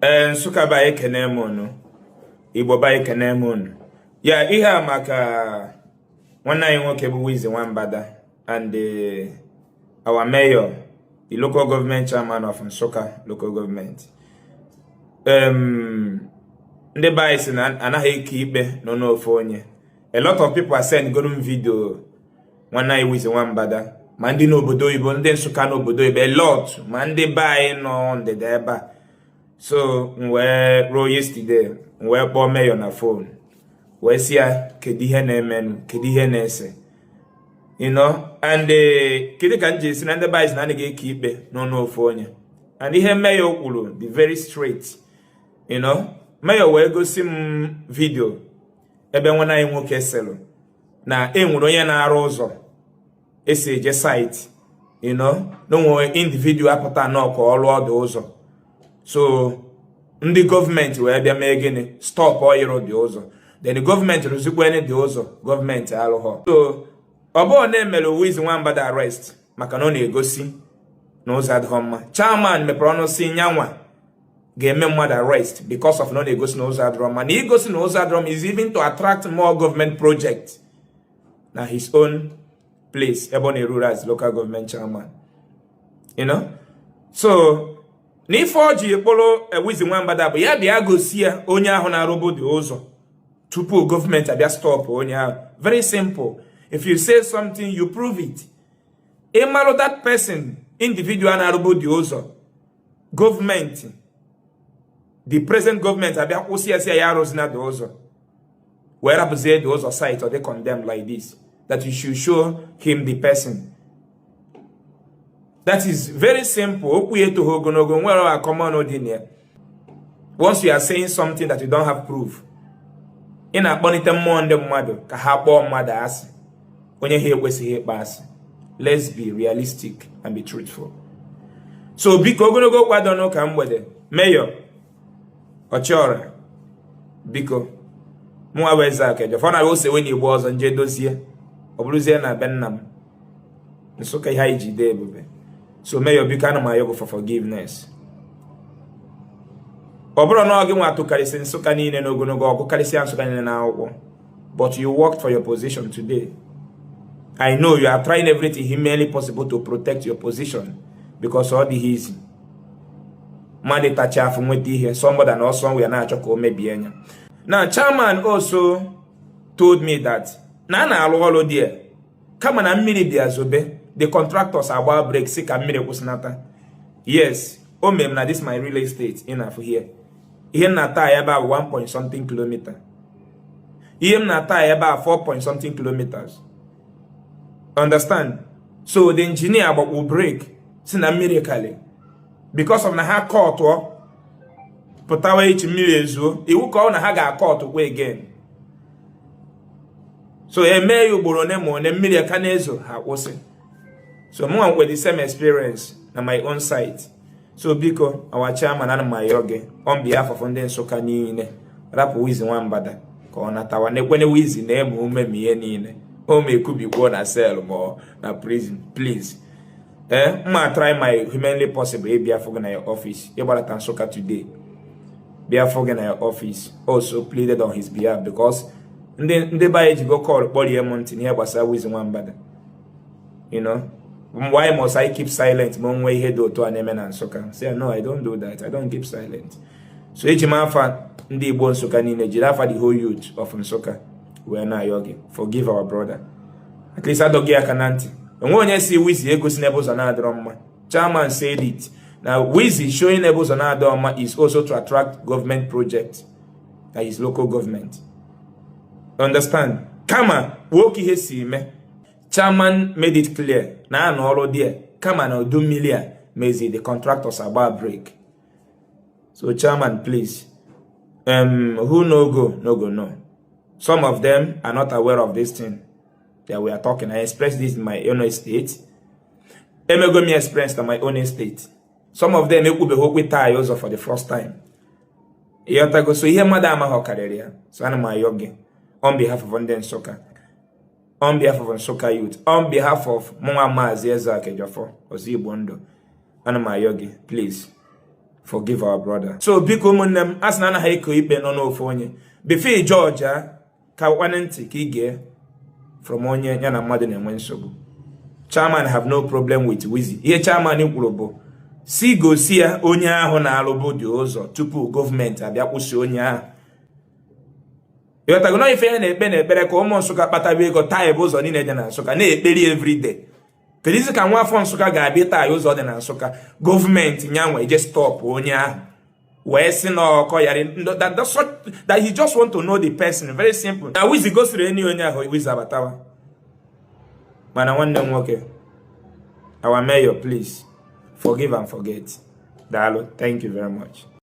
Ee, Nsụka ba, ekene m unu. Igbo ba, ekene m unu. Ya ihe a maka nwanne anyị nwoke bụ Wizzy Nwambada and our mayor, the local government chairman of Nsụka Local Government. Ndị be anyị sị na anaghị eke ikpe nọ n'ofe onye. A lot of people are send goro m video nwanne anyị Wizzy Nwambada, ma ndị n'obodo oyibo, ndị Nsụka n'obodo oyibo, a lot, ma ndị be anyị nọ ndịda ebe a. So m wee ruo yesterday, m wee kpọọ mayor na phone, wee sị ya, kedu ihe na-emenụ, kedu ihe na-ese, and kedu ka m ji esi na ndị be anyị sị na anaghị eke ikpe n'ọnụ ofu onye. And ihe mayor kwuru dị very straight. Mayor wee gosi m video ebe nwanne anyị nwoke sịrị na e nwere onye na-arụ ụzọ esi eje site, na onwe individual apụta nọ ka ọ rụọ ọdụ ụzọ. So ndị gọọmenti wee bịa mee gịnị? Stop ịrụ dị ụzọ. Then gọọmenti rụzikwa dị ụzọ, gọọmenti arụghọ. So ọ bụrụ na emere Wizzy Nwambada arrest maka na ọ na-egosi na ụzọ adịghọ mma, chairman mepere ọnụ si nyanwa ga-eme mmadụ arrest because of na ọ na-egosi na ụzọ adịrọ mma, na igosi na ụzọ adịrọ mma is even to attract more government project na his own place ebe ọ na-eruru as local government chairman. So na ife ọ ji kpụrụ Wizzy Nwambada bụ ya bịa gosi ya onye ahụ na-arụbụ dị ụzọ tupu gọọmenti abịa stop onye ahụ. Very simple. If you say something, you prove it. Ịmalụ that person, individual na-arụbụ dị ụzọ, gọọmenti, the present gọọmenti abịa kwụsị ya, si ya arụzina dị ụzọ, wee rapụzie dị ụzọ site, or they condemn like this, that you should show him the person. That is very simple. Okwu ya etoghị ogologo, nwere akọmọnụ dị na ya. Once you are saying something that you don't have proof, ị na-akpọlite mmụọ ndị mmadụ ka ha kpọọ mmadụ asị, onye ha ekwesịghị ịkpọ asị. Let's be realistic and be truthful. So biko, ogologo okwu adọ n'ụka mgbede. Mayor Ọchịọra, biko, mụnwa bụ Eze Ejiofor na ose na igbo ọzọ nje dozie, ọ bụrụzie na be nna m Nsụka, ihe anyị ji dee ebube. So mayor, biko, ana m ayọ gị for forgiveness. Ọ bụrụ na ọ gị nwa tụkarịsị Nsụka niile n'ogologo ọgụ, karịsịa Nsụka niile n'akwụkwọ, but you worked for your position today. I know you are trying everything humanly possible to protect your position, because ọ dịghị easy mmadụ tacha afụ nweta ihe, somebody na ọsọ ya na-achọ ka o mebie ya. Now, chairman also told me that na a na-arụ ọrụ dị kama na mmiri bịa zobe, the contractors agba break, si ka mmiri kwụsịnata. Yes, o mere m na this my real estate ị na-afụ here. Ihe m na-ata ya ebe a bụ 1 point something kilometer. Ihe m na-ata ya ebe a, 4 point something kilometers, understand? So the engineer gbakwu break, si na mmiri kali, because of na ha kọtụọ pụtawa echi mmiri ezuo, iwu ka ọ na ha ga-akọtụkwa again. So eme ya ugboro one ma one, mmiri ka na-ezo, ha kwụsị. So mụnwa nwere the same experience na my own site. So biko, our chairman, ana m ayọ gị on behalf of ndị Nsụka niile, rapụ Wizzy Nwambada ka ọ natawa. Na-ekwene Wizzy na-eme ume ma ihe niile o ma ekubikwuo na cell ma ọ na prison. Please, ee, mma try my humanly possible ịbịa fụ gị na your office, ịgbarata Nsụka today, bịa fụ gị na your office. Also pleaded on his behalf because ndị be anyị ejigo call kpọrie m ntị n'ihe gbasara Wizzy Nwambada. Why must I keep silent ma o nwee ihe dị otu a na-eme na Nsụka? Say no, I don't do that. I don't keep silent. So eji m afa ndị Igbo Nsụka niile, jiri afa the whole youth of Nsụka wee na-ayọ gị, forgive our brother. At least adọghị aka na ntị. Onwe onye si Wizzy egosi n'ebe ụzọ na-adịrọ mma. Chairman said it na Wizzy showing ebe ụzọ na-adịrọ mma is also to attract government project that is local government, understand? Kama nwoke ihe si mee, chairman made it clear na a na ọrụ there, kama na udu mmiri a mezi the contractors agba break. So chairman, please, who no go no go no. Some of them are not aware of this thing that we are talking. I expressed this in my own estate. Emego m experience na my own estate. Some of them ekwubeghị okwu taa ya ụzọ for the first time, ịghọtago? So ihe mmadụ amaghị karịrị ya. So ana m ayọ gị on behalf of ndị Nsụka, on behalf of Nsụka youth, on behalf of mụnwa Maazị Eze Ejiofor Ọzọ Igbo Ndụ, ana m ayọ gị, please. Forgive our brother. So biko, ụmụnne m, a sị na anaghị eko ikpe nọ n'ofu onye. Before judge, ka kwanụ ntị ka ị gee from onye ya na mmadụ na-enwe nsogbu. Chairman have no problem with Wizzy. Ihe chairman kwuru bụ si gosi ya onye ahụ na-arụbụ dị ụzọ tupu gọọmenti abịa kwụsị onye ahụ. Ịghọtago na ife ya na-ekpe na ekpere ka ụmụ Nsụka kpataba ego taa ebe ụzọ niile dị na Nsụka na-ekperi everyday. Kedu isi ka nwa afọ Nsụka ga-abịa taa ụzọ dị na Nsụka, gọọmenti nyanwa eje stop onye ahụ wee sị na ọkọ yari that he just want to know the person? Very simple. Na Wizzy gosiri enyi onye ahụ, Wizzy abatawa. Mana nwanne m nwoke, our mayor, please forgive and forget. Daalụ, thank you very much.